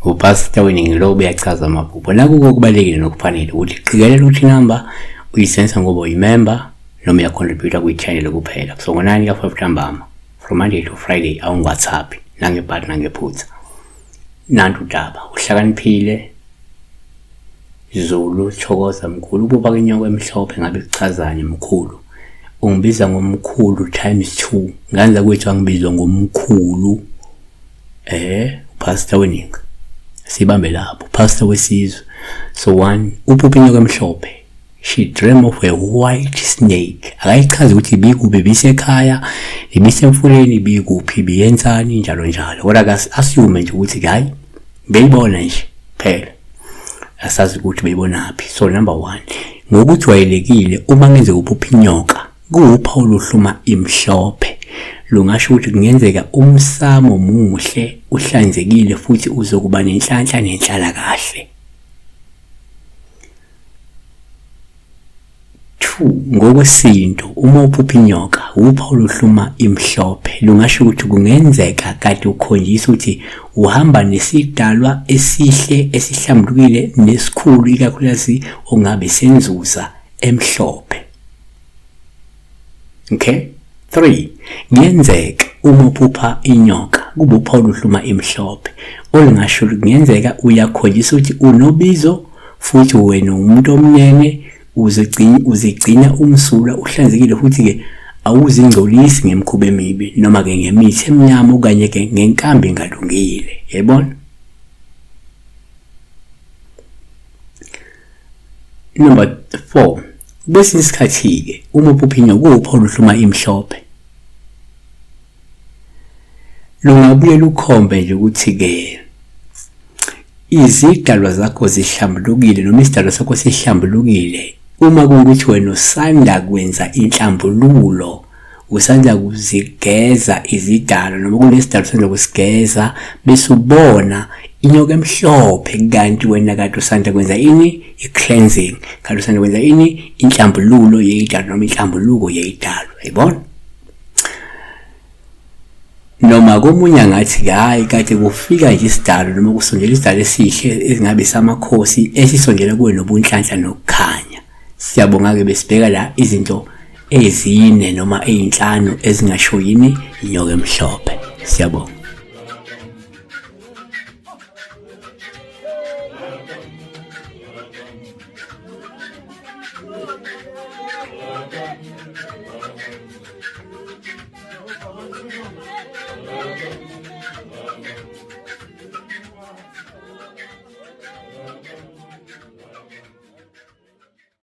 Upastor weningi lo ubeyachaza amaphupho. Nakuko okubalulekile nokufanele ukuthi qikelela ukuthi inamba uyisensa ngoba uyimember noma uyacontributa kwi-channel kuphela. So ngo-9 ka-5 ntambama from Monday to Friday awungi-WhatsApp nangebhadi nangephutha. Nantu udaba uhlakaniphile Zulu thokoza mkhulu ukuba inyoka emhlophe ngabe kuchazani mkhulu ungibiza ngomkhulu times 2 nganza kwethu angibizwa ngomkhulu eh pastor weningi sibambe lapho pastor wesizwe so one uphupha inyoka emhlophe she dream of a white snake akayichazi ukuthi ibikuphi ibisekhaya ibisemfuleni ibikuphi ibiyenzani njalo njalo kodwa assume nje ukuthi hayi beyibona nje phela asazi ukuthi beyibonaphi so number one ngokujwayelekile uma ngenzeka uphupha inyoka kuwuphawu oluhluma imhlophe lungasho ukuthi kungenzeka umsamo muhle uhlanzekile futhi uzokuba nenhlanhla nenhlalakahle 2 Ngokwesintu uma uphupha inyoka wupha oluhluma imhlophe lungasho ukuthi kungenzeka kade ukhonjiswa ukuthi uhamba nesidalwa esihle esihlambulukile nesikhulu ikakhulukazi ongabe senzuza emhlophe. Okay? 3 Kuyenzeka uma uphupha inyoka kube uphawu luhluma imhlophe olungasho kungenzeka uyakhonjisa ukuthi unobizo futhi wena umuntu omnene uzigcina uzigcina umsulwa uhlanzekile futhi ke awuzingcolisi ngemikhuba emibi noma ke ngemithi emnyama okanye ke ngenkambi engalungile yayibona. Number 4 kwesinye isikhathi-ke uma uphupha inyoka kuwuphawu luhluma imhlophe lungabuye lukhombe nje ukuthi-ke izidalwa zakho zihlambulukile noma isidalwa sakho sihlambulukile uma kuwukuthi wena usanda kwenza inhlambululo usanda kuzigeza izidalo noma kunesidalo usanda kusigeza bese ubona inyoka emhlophe kanti wena kade usanda kwenza ini i-cleansing kanti usanda kwenza ini inhlambululo yeyidalo noma inhlambuluko yeyidalo yayibona noma komunye angathi hayi kade kufika nje isidalo noma kusondela isidalo esihle esingabe samakhosi esisondela kuwe nobunhlanhla nokukhanya siyabonga-ke besibheka la izinto ezine noma ey'nhlanu ezingasho yini inyoka emhlophe siyabonga.